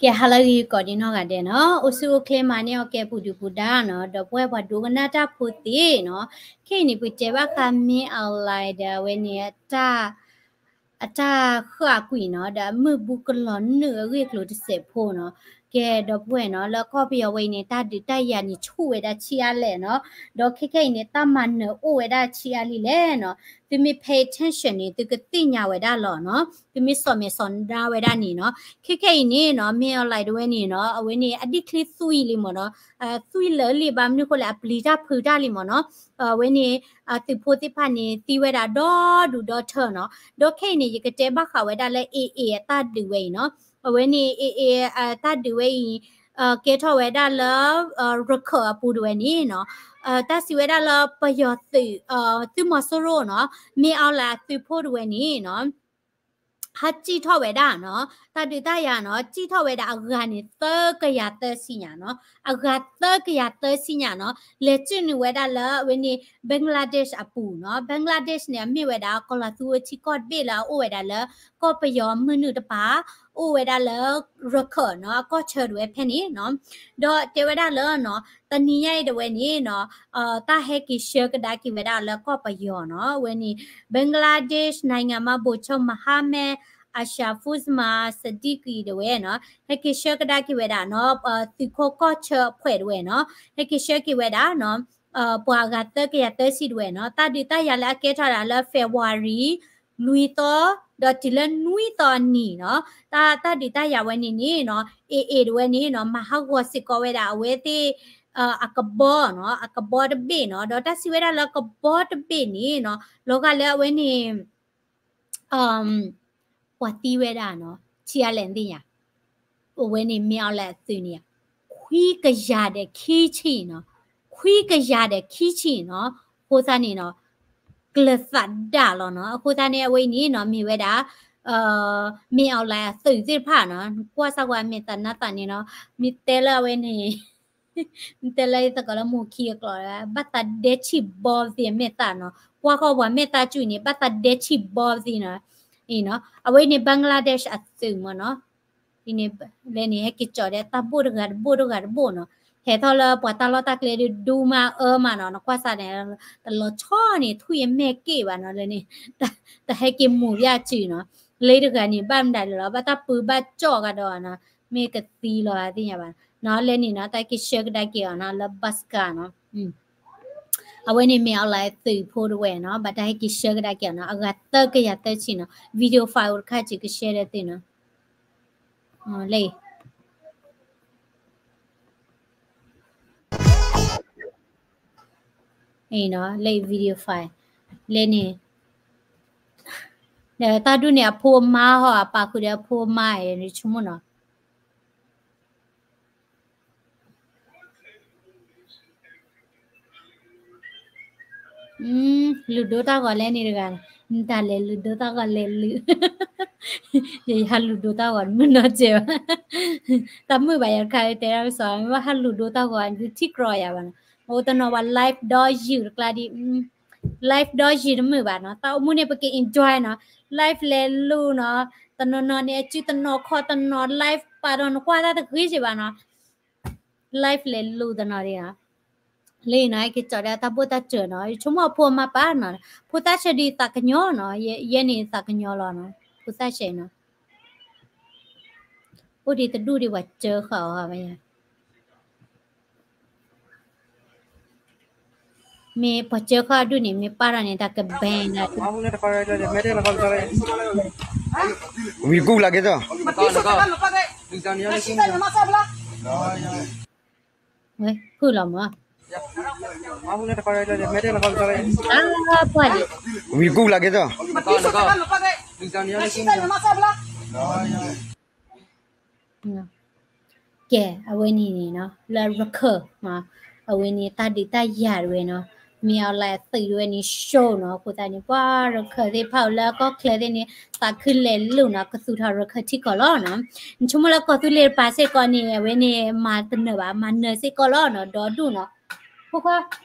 ကဲ ဟါလၢအဂ့ၤကိးဒံနီၢ်ဂၤဒဲးနီၤ, အိၣ်ဆူၣ်အိၣ်ချ့မၤန့ၢ်အီၣ်ကဲပူၤဒုးပူၤဒါနီၤ, ဒီပုၢ်ဝဲၢ်ပှၤဒိကနၣ်တၢ်ဖိသ့ၣ်နီၤ, ခဲအံၤန့ၣ် ပကတဲဘၣ်ဃး မင်းအောင်လှိုင် ဒီးအဝဲန့ၣ် အတၢ်ဃၣ်ကွံာ်နီၤ, ဒီးအမုၢ်ဘူးကလီၤနုာ်အဂ့ၢ်အကျိၤတစဲးဖိနီၤ, ကဲ ဒီပုၢ်ဝဲၢ်နီၤ, လၢကီၢ်ပယီၤဝဲအံၤန့ၣ် တၢ်ဒုးတၢ်ယၤန့ၣ်ဆူၣ်ဝဲဒၣ်ဆံးအါလဲၣ်နီၤ, ဒီးခဲခဲအံၤန့ၣ် တၢ်မၤနၢၤအိၣ်ဝဲဒၣ်ဆံးအါလံလဲၣ်နီၤ, သုမ့ၢ် pay attention န့ၣ် သုကသ့ၣ်ညါဝဲဒၣ်လီၤနီၤ, သုမ့ၢ်စိာ်မဲာ်စိာ်ဒါဝဲဒၣ်န့ၣ်နီၤ, ခဲခဲအံၤန့ၣ်နီၤ မင်းအောင်လှိုင် တဝဲန့ၣ်နီၤ, အဝဲန့ၣ် အဒံၣ်ချ့သွံၣ်လံမ့ၢ်နီၤ, သွံၣ်လၢာ်လံဘၣ်မနုၤအဃိလဲၣ် အပျံၤတၢ်ဖုးတၢ်လံမ့ၢ်နီၤ, အဝဲန့ၣ် သုးဖိသ့ၣ်တဖၣ်န့ၣ် သံဝဲဒၣ်ဒီဒူၣ်ဒီထၢနီၤ, ဒီးခဲအံၤန့ၣ် ယကတဲဘၣ်ဃးဝဲဒၣ်လၢ AA အတၢ်ဒုးဝဲအံၤနီၤ, အဝဲန့ၣ် AA အတၢ်ဒုးဝဲအံၤ ကဲထီၣ်ဝဲဒၣ်လၢ ရခၢၣ်အပူၤတဝဲန့ၣ်နီၤ, တၢ်စံးဝဲဒၣ်လၢပယီၤသုး သုးမီၤစိရိၤနီၤ, မင်းအောင်လှိုင် အသုးဖိတဝဲန့ၣ်နီၤ ဟးစံၣ်ထီၣ်ဝဲဒၣ်နီၤ, တၢ်ဒုးတၢ်ယၤနီၤ စံၣ်ထီၣ်ဝဲဒၣ်အဂၤန့ၣ် သၢကယၤသၢဆံညါနီၤ, အဂၤသၢကယၤသၢဆံညါနီၤ, လဲၤစ့ၣ်နုာ်ဝဲဒၣ်လၢအဝဲန့ၣ် Bangladesh အပူၤနီၤ, Bangladesh န့ၣ် အမ့ၢ်ဝဲဒၣ် ကီၤလၤသူအထံကီၢ်တဘ့ၣ်လၢအအိၣ်ဝဲဒၣ်လၢ ကီၢ်ပယီၤမုၢ်နုာ်တပၤ, အိၣ်ဝဲဒၣ်လၢ ရခၢၣ်နီၤ အကီၢ်ဆၢတဝဲဖဲန့ၣ်နီၤ, ဒီးတဲဝဲဒၣ်လၢနီၤ တနံၤညါအံၤတဝဲန့ၣ်နီၤ တၢ်ဟဲက့ၤဆှၢကဒါက့ၤဝဲဒၣ်လၢကီၢ်ပယီၤနီၤ, အဝဲန့ၣ် Bangladesh နိုင်ငံမှ ဗိုလ်ချုပ် Mohammed Ashraf Usman Sadiqui တဝဲနီၤ, ဟဲက့ၤဆှၢကဒါက့ၤဝဲဒၣ်နီၤ သုးခိးကီၢ်ဆၢအဖှဲးတဝဲနီၤ, ဟဲက့ၤဆှၢက့ၤဝဲဒၣ်နီၤ ပှၤအဂၤသၢကယၤသၢဆံတဝဲနီၤ, တၢ်ဒုးတၢ်ယၤလၢအကဲထီၣ်ဒၣ်လၢ February လွံၢ်သီ ဒီးတုၤလၢနွံသီအနံၤနီၤ, တၢ် တၢ်ဒုးတၢ်ယၤဝဲန့ၣ်န့ၣ်နီၤ AA တဝဲန့ၣ်နီၤ မၤဟးဂီၤစ့ၢ်ကီးဝဲဒၣ်အဝဲသ့ၣ် အကဘီနီၤ, အကဘီတဘ့ၣ်နီၤ, ဒီးတၢ်စံးဝဲဒၣ်လၢကဘီတဘ့ၣ်န့ၣ်နီၤ လီၤဂာ်လၢအဝဲန့ၣ် ပှၤသံဝဲဒၣ်နီၤ ဆံးအါလဲၣ်သ့ၣ်ညါ, အဝဲန့ၣ်မ့ၢ်အီၤလၢအသုးန့ၣ် ခွံကယၤဒီးခံဆံနီၤ, ခွံကယၤဒီးခံဆံနီၤ, အဃိသတးန့ၣ်နီၤ ကျၢၤသးဒၣ်လီၤနီၤ, အဃိသတးန့ၣ် အဝဲအံၤန့ၣ်နီၤ မ့ၢ်ဝဲဒၣ် မ့ၢ်အီၤလၢအသုးသ့ၣ်တဖၣ်နီၤ, ကွၢ်စၢ်ကွၢ်မဲာ်သးနါသးန့ၣ်နီၤ, မ့ၢ်တဲလၢအဝဲန့ၣ် တဲလၢသကိးလၢမိၢ်ခံအကျိာ် ဘၣ်သးဒဲဆံၣ်ဘီသ့မဲာ်သၣ်နီၤ, ကွၢ်ဃီပှၤမဲာ်သၣ်စူၣ်န့ၣ် ဘၣ်သးဒဲဆံၣ်ဘီသ့နီၤ, အံၤနီၤ အဝဲန့ၣ် Bangladesh အသုးမ့ၢ်နီၤ, ဒ်န့ၣ် လဲန့ၣ် ဟဲက့ၤကၠီၣ်ဒဲးတၢ်ဘိၣ်တဂၤတဘိၣ်တဂၤတဘိၣ်နီၤ, ဟဲထီၣ်လၢပှၤတၢ်လီၢ်တၢ်ကျဲဒုးဒူမးအၢမးနီၤ, နကွၢ်စၢ်န့ၣ် တလီၤဆီန့ၣ် ထွံၣ်အမဲာ်က့ၣ်ဘၣ်နီၤ, လဲန့ၣ် တဟဲက့ၤမူၤဘၣ်စုနီၤ, လၢတဂၤန့ၣ် ဘၣ်မနုၤလဲၣ်လီၤ ဘၣ်တၢ်ပၢဘၣ်ကၠီၣ်ကဒီးနီၤ, မ့ၢ်ကသံလီၤသ့ၣ်ညါဘၣ်နီၤ, လဲန့ၣ်နီၤ တၢ်က့ၤဆှၢကဒါက့ၤအီၤနီၤ လၢ Basca နီၤ, အဝဲန့ၣ်မ့ၢ်အီၤလၢသုးဖိတဝဲနီၤ, ဘၣ်တၢ်ဟဲက့ၤဆှၢကဒါက့ၤအီၤနီၤ, အဂၤသၢကယၤသၢဆံနီၤ, video file တခါစံးကဆှၢဒီးသုနီၤ, လဲ အံၤနီၤ လၢ video file လဲန့ၣ်, တၢ်ဒူၣ်န့ၣ် အဖိအမါဟီ အပာ်ဃုာ်ဒီးအဖိအမါ ယဆိကမိၣ်နီၤ, လုၢ်ဒိတၢ်ဂီၤလဲန့ၣ်တဂၤ, နတၢ်လဲၤလုၢ်ဒိတၢ်ဂီၤလဲၤလုၢ်, ယဟးလုၢ်ဒိတၢ်ဂီၤတမုာ်နီတစဲးဘၣ်, တၢ်မုာ်ဘၣ်ယၤတခါတဲဒၣ်မ့ၢ်စီၤ မ့ၢ်ဘၣ်ဟးလုၢ်ဒိတၢ်ဂီၤ ယထံၣ်ကြီယၤဘၣ်နီၤ, အိၣ်တနီၤဝဲ live ဒီယုၢ်တကျါဒ် live ဒီယုၢ်တမုာ်ဘၣ်နီၤ, တၢ်အိၣ်မူန့ၣ် ပက enjoy နီၤ, live လဲၤလူၤနီၤ, တနီၤနီၤန့ၣ် အစုတနီၤခီတနီၤ live ပာ်ဒီးနကွၢ်တၢ်တဂ့ၤစ့ၢ်ဘၣ်နီၤ, live လဲၤလူၤတနီၤဒ်နီၤ, လၢနီၤ က့ၤကၠီၣ်ဒီးတၢ်ဘိၣ်တၢ်စၢၤနီၤ, ယဆိကမိၣ်အဖိအမါပၢ်နီၤ, ဖိသၣ်ဆဲးဒ်သးကညီၤနီၤ, ယဲန့ၣ်သးကညီၤလီၤနီၤ, ဖိသၣ်ဆဲးနီၤ, အိၣ်ဒ်တဒူၣ်ဒ်ပှၤစၢဃာ်အီၤဘၣ်ယၤ မ့ၢ်ပှၤစၢဃာ်အဒူၣ်န့ၣ် မ့ၢ်ပာ်ထီၣ်န့ၣ် တၢ်ကဘဲဒၣ်, ဝံၤကူၣ်လၢက့ၤသီ, ဝဲဖုၣ်လီၤမး, ဝံၤကူၣ်လၢက့ၤသီ ကဲ အဝဲန့ၣ်န့ၣ်နီၤ လၢရခၢၣ် အဝဲန့ၣ်တၢ်ဒုးတၢ်ယၤတဝဲနီၤ မ့ၢ်အီၤလၢအသုးတဝဲန့ၣ် show နီၤ အဃိသတးန့ၣ် ပှၤရခၢၣ်သ့ၣ်တဖၣ်လၢကီၢ်ချၢသ့ၣ်န့ၣ် သးခုလဲၤလိာ်နီၤ ကသူၣ်ထီၣ်ရခၢၣ်ထံကီၢ်လီၤနီၤ နဆိကမိၣ်လၢကီၢ်သူလ့ၤတပၤစ့ၢ်ကီးန့ၣ် အဝဲန့ၣ် မၤတနၢၤဘၣ် မၤနၢၤစ့ၢ်ကီးလီၤနီၤ ဒီဒူၣ်နီၤ ဖိခွါ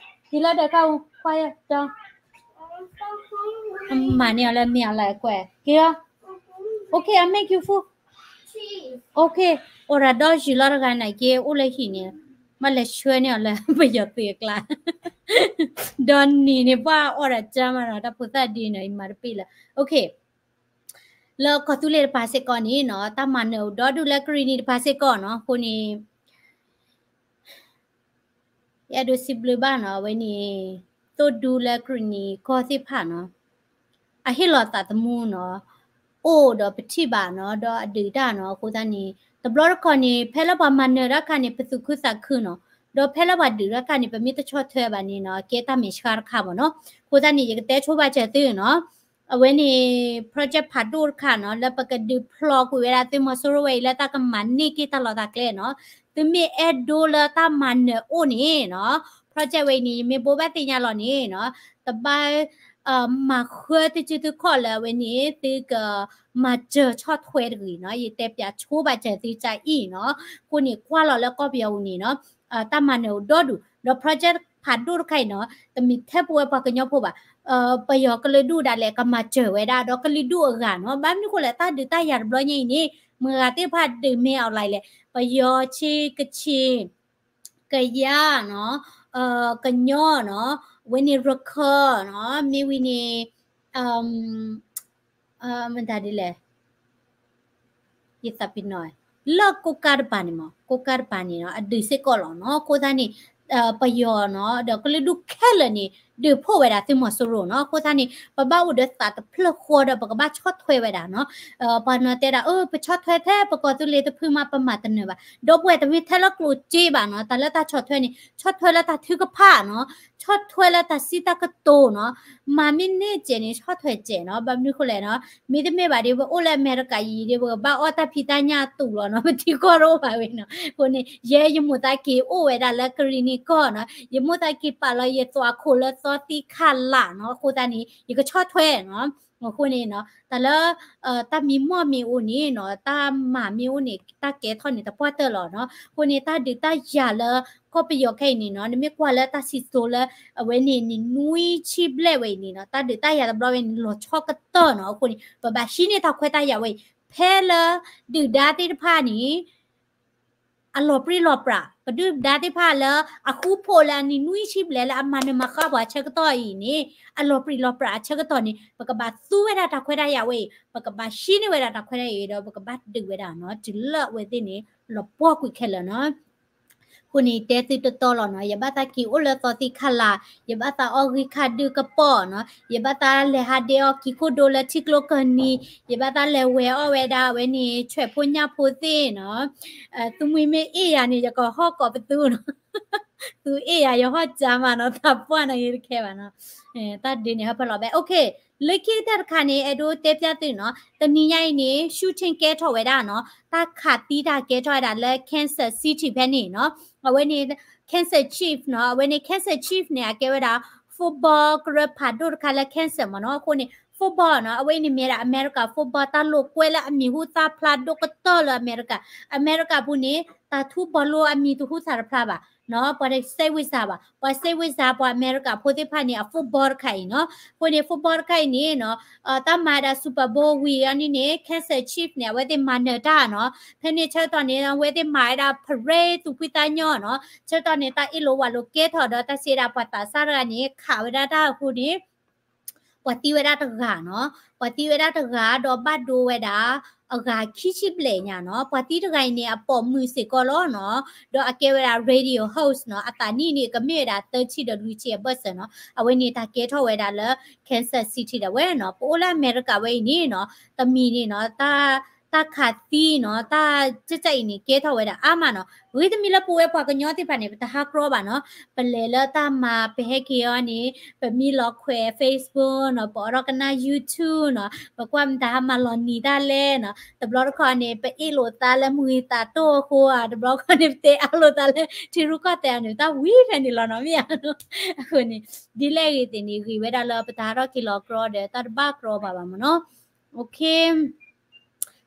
ဟံးလၢဒၢးခါအူခွါယဲၢ်ဒီး မၤန့ၢ်အီၤလၢမ့ၢ်အီၤလၢအကွဲး က့ၤလီၤ okay I make you food OK, အိၣ်ဒီးဒီးယုၢ်လီၤတဂၤန့ၣ်က့ အိၣ်လၢဟံၣ်န့ၣ် မ့ၢ်လဲၤဆှၢန့ၢ်အီၤလၢပယီၤသုးအကျါ ဒီးနံၤန့ၣ် ပှၤအီၣ်ဒီးကၢမးနီၤ တၢ်ဖိသၣ်ဒ်န့ၣ် ယမၤတပ့ၢ်လၢ OK, လၢကီၢ်သူလ့ၤတပၤစ့ၢ်ကီးန့ၣ်နီၤ တၢ်မၤနၢၤအိၣ်ဒီဒူၣ်လၢကရံၣ်နံၤတပၤစ့ၢ်ကီးနီၤ အဃိန့ၣ် ယအဲၣ်ဒိးစံးဘျုးဘၣ်နီၤ အဝဲန့ၣ် သိၣ်ဒူလၢကရံၣ်နံၤကီၢ်သ့ၣ်တဖၣ်နီၤ အဟ့ၣ်လီၤသးသမူနီၤ အိၣ်ဒီးပထံၣ်ဘၣ်နီၤ ဒီးအဒုးတၢ်နီၤ အဃိသတးန့ၣ် တဘျီတခီၣ်န့ၣ် ဖဲလၢပှၤမၤနၢၤတၢ်ခါန့ၣ် ပသူၣ်ခုသးခုနီၤ ဒီးဖဲလၢပှၤဒုးတၢ်ခါန့ၣ် ပမ့ၢ်တဆီၣ်ထွဲဘၣ်န့ၣ်နီၤ ကဲတၢ်မဲာ်ဆှးတခါမ့ၢ်နီၤ အဃိသတးန့ၣ် ယကတဲဆိဘၣ်စၢၤသုနီၤ အဝဲန့ၣ် project ဖးဒိၣ်တခါနီၤ လၢပကဒုးဖျိးကွံာ်ဝဲဒၣ်သုးမီၤစိရိၤဝဲအံၤလၢတၢ်ကမၤန့ၢ်က့ၤတၢ်လီၢ်တၢ်ကျဲနီၤ သုမ့ၢ်အဲၣ်ဒိးလၢတၢ်မၤနၢၤအိၣ်န့ၣ်နီၤ project ဝဲအံၤန့ၣ် ယမ့ၢ်ဘိးဘၣ်သ့ၣ်ညါလီၤန့ၣ်နီၤ တဘၣ် မၤဃၢသုစုသုခီၣ်လၢအဝဲန့ၣ် သုကမၤစၢၤဆီၣ်ထွဲတဂ့ၤနီၤ ယတဲပၠးဆိဘၣ်စၢၤသုကအံၤနီၤ အဃိန့ၣ် ကွၢ်လီၤလၢကီၢ်ပယီၤပူၤန့ၣ်နီၤ တၢ်မၤနၢၤအိၣ်ဒီဒူၣ် ဒီး project ဖးဒိၣ်တခါအံၤနီၤ တမ့ၢ်ထဲပဝဲပှၤကညီဖိဘၣ် ပယီၤကလုာ်ဒူၣ်ဒၣ်လဲာ်ကမၤစၢၤဝဲဒၣ် ဒီးကလုာ်ဒူၣ်အဂၤနီၤ ဘၣ်မနုၤဃိလဲၣ် တၢ်ဒုးတၢ်ယၤတဘျီညါအံၤန့ၣ် မုၢ်ဂၤသ့ၣ်တဖၣ်ဒုးမ့ၢ်အီၤလၢလဲၣ် ပယီၤဆ့ကဆ့ ကယၤနီၤ ကညီနီၤ ဝဲန့ၣ်ရခၢၣ်နီၤ မ့ၢ်ဝံၤန့ၣ် မတၤဒ်လဲၣ် ယသးပ့ၤနီၣ် လၢကိးကါတပၤန့ၣ်မ့ၢ် ကိးကါတပၤန့ၣ်နီၤ အဒုးစ့ၢ်ကီးလီၤနီၤ အဃိသတးန့ၣ် ပယီၤနီၤ ဒီးကလုာ်ဒူၣ်ခဲလၢာ်န့ၣ် ဒုးဖှိၣ်ဝဲဒၣ်သုးမီၤစိရိၤနီၤ အဃိသတးန့ၣ် ပဘၣ်အိၣ်ဒီးသးတဖျၢၣ်ဃီဒီး ပကဘၣ်ဆီၣ်ထွဲဝဲဒၣ်နီၤ ပှၤနီၤတဲဒၣ် အၢ ပဆီၣ်ထွဲထဲပကီၢ်သူလ့ၤတဖုမး ပမၤတနၢၤဘၣ် ဒီပုၢ်ဝဲၢ်တမ့ၢ်ထဲလၢကျိၣ်စ့ဘၣ်နီၤ တၢ်လၢတၢ်ဆီၣ်ထွဲန့ၣ် ဆီၣ်ထွဲလၢတၢ်ထုကဖၣ်နီၤ ဆီၣ်ထွဲလၢတၢ်စံးတၢ်ကတိၤနီၤ မၤမ့ၢ်န့ၢ်စဲးန့ၣ် ဆီၣ်ထွဲစဲးနီၤ ဘၣ်မနုၤဃိလဲၣ်နီၤ မ့တမ့ၢ်ဘၣ်ဒီး ပအိၣ်လၢအမဲရကၤအံၤဒီး ပကဘၣ်အီၣ်တၢ်ဖံးတၢ်ညၣ်တူာ်လီၤနီၤ ပထံကီၢ်တအိၣ်ဘၣ်ဝဲနီၤ အဃိန့ၣ် ယဲယမိၢ်သးက့ၤအိၣ်ဝဲဒၣ်လၢကရံၣ်နံၤကီၢ်နီၤ ယမိၢ်သးက့ၤပာ်လီၤယသွၣ်ခိၣ်လၢသီသံခးလးနီၤ အဃိသတးန့ၣ် ယကဆီၣ်ထွဲနီၤ အဃိန့ၣ်နီၤ တၢ်လၢ တၢ်မံမီၢ်မ့ၢ်အိၣ်န့ၣ်နီၤ တၢ်မၤမ့ၢ်အိၣ်န့ၣ် တၢ်ကဲထီၣ်န့ၣ် တပှၢ်တၢၢ်လီၤနီၤ အဃိန့ၣ် တၢ်ဒုးတၢ်ယၤလၢ ကီၢ်ပယီၤခဲအံၤန့ၣ်နီၤ နမ့ၢ်ကွၢ်လၢတၢ်စံၣ်စိၤလၢ အဝဲန့ၣ်န့ၣ် နွံဆံဘျဲၣ်ဝဲအံၤန့ၣ်နီၤ တၢ်ဒုးတၢ်ယၤတဘျီဝဲန့ၣ် လီၤဆီကတၢၢ်နီၤ အဃိန့ၣ် ပဘၣ်ဟံးန့ၢ်တၢ်ခွဲးတၢ်ယာ်ဝဲအံၤ ဖဲလၢ ဒုၣ်ဒါသ့ၣ်တဖၣ်န့ၣ် အလီၤပြံလီၤပြး ပဒုၣ်ဒါသ့ၣ်တဖၣ်လၢ အဃူဖိးလၢအနံၣ်နွံဆံဘျဲၣ်လၢအမၤနၢၤမၤဃၣ်ပှၤအဆၢကတီၢ်အံၤန့ၣ် အလီၤပြံလီၤပြးအဆၢကတီၢ်န့ၣ် ပကဘၣ်သူဝဲဒၣ်တၢ်ခွဲးတၢ်ယာ်ဝဲအံၤ ပကဘၣ်ဟံးန့ၢ်ဝဲဒၣ်တၢ်ခွဲးတၢ်ယာ်အံၤဒီး ပကဘၣ်ဒုးဝဲဒၣ်နီၤ တုၤလၢအဝဲသ့ၣ်န့ၣ် လီၤပှီၢ်ကွံာ်ခဲလၢာ်နီၤ အဃိန့ၣ် တဲသုတတီလီၤနီၤ ယဘၣ်သးက့ၤအိၣ်လၢသီသံခးလး ယဘၣ်သးအီၣ်ဂံၢ်ခါဒုကပီၢ်နီၤ ယဘၣ်သးလဲၤဟးဒ့အီၣ်ကံၢ်ခိၣ်ဒိလၢထံကျိကၢၢ်နံၤ ယဘၣ်သးလဲၤဝဲအီၣ်ဝဲဒၣ်ဝဲန့ၣ် ဆွဲးဖိညၣ်ဖိသ့ၣ်နီၤ သုမှံမ့ၢ်အ့ၣ်ယၤန့ၣ် ယကဟီၣ်ကိးပသူနီၤ သုအ့ၣ်ယၤ ယဟီၣ်ကၠါမးနီၤ သးပှၢ်နီၤ ယတခဲဘၣ်နီၤ တၢ်ဒုးန့ၣ် ဟၢဖၢလီၤဘဲ OK လၢခံကတၢၢ်တခါန့ၣ် အဲၣ်ဒိးတဲပျၢ်သုနီၤ တနံၤညါအံၤန့ၣ် shooting ကဲထီၣ်ဝဲဒၣ်နီၤ တၢ်ခးသံတၢ်ကဲထီၣ်ဝဲဒၣ်လၢ Kansas City ဖဲန့ၣ်နီၤ အဝဲန့ၣ် Kansas Chief နီၤ အဝဲန့ၣ် Kansas Chief န့ၣ် အကဲဝဲဒၣ် football ကရၢဖးဒိၣ်တခါလၢ Kansas မ့ၢ်နီၤ အဃိန့ၣ် football နီၤ အဝဲအံၤန့ၣ်မ့ၢ်ဒၣ် အမဲရကၤ football တၢ်လိာ်ကွဲလၢအမံၤဟူသၣ်ဖျါဒိၣ်ကတၢၢ်လၢအမဲရကၤ အမဲရကၤပူၤန့ၣ် တၢ်ထူဘီလိအမံၤတဟူသၣ်တဖျါဘၣ် ပှၤစိတ်ဝင်စားဘၣ် ပှၤစိတ်ဝင်စား ပှၤအမဲရကၤဖိသ့ၣ်တဖၣ်န့ၣ် အ football တခါအံၤနီၤ အဃိန့ၣ် football တခါအံၤန့ၣ်နီၤ တၢ်မၤဝဲဒၣ် Super Bowl ဝံၤအီၤန့ၣ်န့ၣ် Kansas Chief န့ၣ် အဝဲသ့ၣ်မၤနၢၤတၢ်နီၤ ဖဲန့ၣ်ဆၢကတီၢ်န့ၣ် အဝဲသ့ၣ်မၤဝဲဒၣ် parade သူၣ်ဖှံသးညီနီၤ ဆၢကတီၢ်န့ၣ် တၢ်အ့ၣ်လိာ်ဝးလိာ်ကဲထီၣ်ဒီး တၢ်စံးဝဲဒၣ်ပှၤသးစၢ်တဂၤန့ၣ် ခးဝဲဒၣ်တၢ်အဃိန့ၣ် ပှၤသံဝဲဒၣ်တဂၤနီၤ ပှၤသံဝဲဒၣ်တဂၤဒီးဘၣ်ဒိဝဲဒၣ် အဂၤခံဆံဘျဲၣ်ညါနီၤ ပှၤသံတဂၤအံၤန့ၣ် အပိာ်မုၣ်စ့ၢ်ကီးလီၤနီၤ ဒီးအကဲဝဲဒၣ် radio host နီၤ အသးနံၣ်န့ၣ် ကမ့ၢ်ဝဲဒၣ်သၢဆံဒီးလွံၢ်ဆံအဘၢၣ်စၢၤနီၤ အဝဲန့ၣ်တၢ်ကဲထီၣ်ဝဲဒၣ်လၢ Kansas City ဒၣ်ဝဲနီၤ ပအိၣ်လၢအမဲရကၤဝဲအံၤန့ၣ်နီၤ တမံၤန့ၣ်နီၤ တၢ်ခးသံနီၤ တၢ်ကၢကၢအံၤန့ၣ် ကဲထီၣ်ဝဲဒၣ်အါမးနီၤ ဂ့ၤတမံၤလၢပဝဲပှၤကညီသ့ၣ်တဖၣ်န့ၣ် ပတဟးကြီဘၣ်နီၤ ပလဲၤလၢတၢ်မၤ ပဟဲက့ၤအီၤန့ၣ် ပမ့ၢ်လီၤခွဲး Facebook နီၤ ပအိးထီၣ်ကနၣ် YouTube နီၤ ပကွၢ်မတၤဟးမၤလီၤနံၤတၢ်လဲၣ်နီၤ တဘျီတခီၣ်န့ၣ် ပအ့ၣ်လိာ်သးလၢမုၢ်ဂ့ၤသးဒိၣ်အဃိဧါ တဘျီတခီၣ်န့ၣ် ပတဲအါလိာ်သးလၢထံရူၢ်ကီၢ်သဲးအန့ၣ် တၢ်ဝံၤဖဲန့ၣ်လီၤနီၤ မ့ၢ်ဧါနီၤ အဃိန့ၣ် ဒ်လဲၣ်ဂ့ၤသ့ၣ်န့ၣ် ဂ့ၤဝဲဒၣ်လၢပတဟးထီၣ်က့ၤလီၤကြီဒီး တၢ်တဘၣ်ကြီဘၣ်ဘၣ်မ့ၢ်နီၤ OK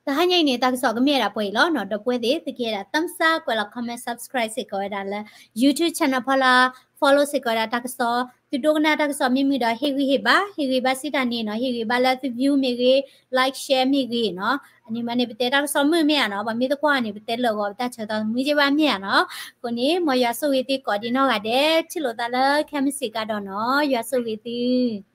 တဟါညါအံၤန့ၣ် တၢ်ကစီၣ်ကမ့ၢ်ဝဲဒၣ်ပှဲၤအံၤလီၤနီၤ. ဒီပုၢ်ဝဲၢ်သ့ၣ် သုကဟ့ၣ်ဒၣ် thumbs up ကွဲးလီၤ comment subscribe စ့ၢ်ကီးဝဲဒၣ်လၢ YouTube channel ဖီလာ် follow စ့ၢ်ကီးဝဲဒၣ်တၢ်ကစီၣ်, သုဒိကနၣ်တၢ်ကစီၣ် မ့ၢ်မုာ်ဒီး ဟ့ၣ်ဂံၢ်ဟ့ၣ်ဘါ, ဟ့ၣ်ဂံၢ်ဘါစံးတၢ်န့ၣ်နီၤ, ဟ့ၣ်ဂံၢ်ဘါလၢသု view မ့ၢ်ဂ့ၤ, like share မ့ၢ်ဂ့ၤနီၤ. အန့ၣ်မးန့ၣ် ပတဲတၢ်ကစီၣ်မုာ်မ့ၢ်ဧါနီၤ, ပှၤမ့ၢ်သကွၢ်န့ၣ် ပတဲလၢာ်ဂီၤ ပတၢ်ဆၢကတီၢ်မုာ်က့ဘၣ်မ့ၢ်ဧါနီၤ. အဃိန့ၣ် မ်ယွၤဆိၣ်ဂ့ၤသုကိးဒံးနီၢ်ဂၤဒဲး, ထံၣ်လိာ်သးလၢ comment စ့ၢ်ကီးဒီးနီၤ, ယွၤဆိၣ်ဂ့ၤသု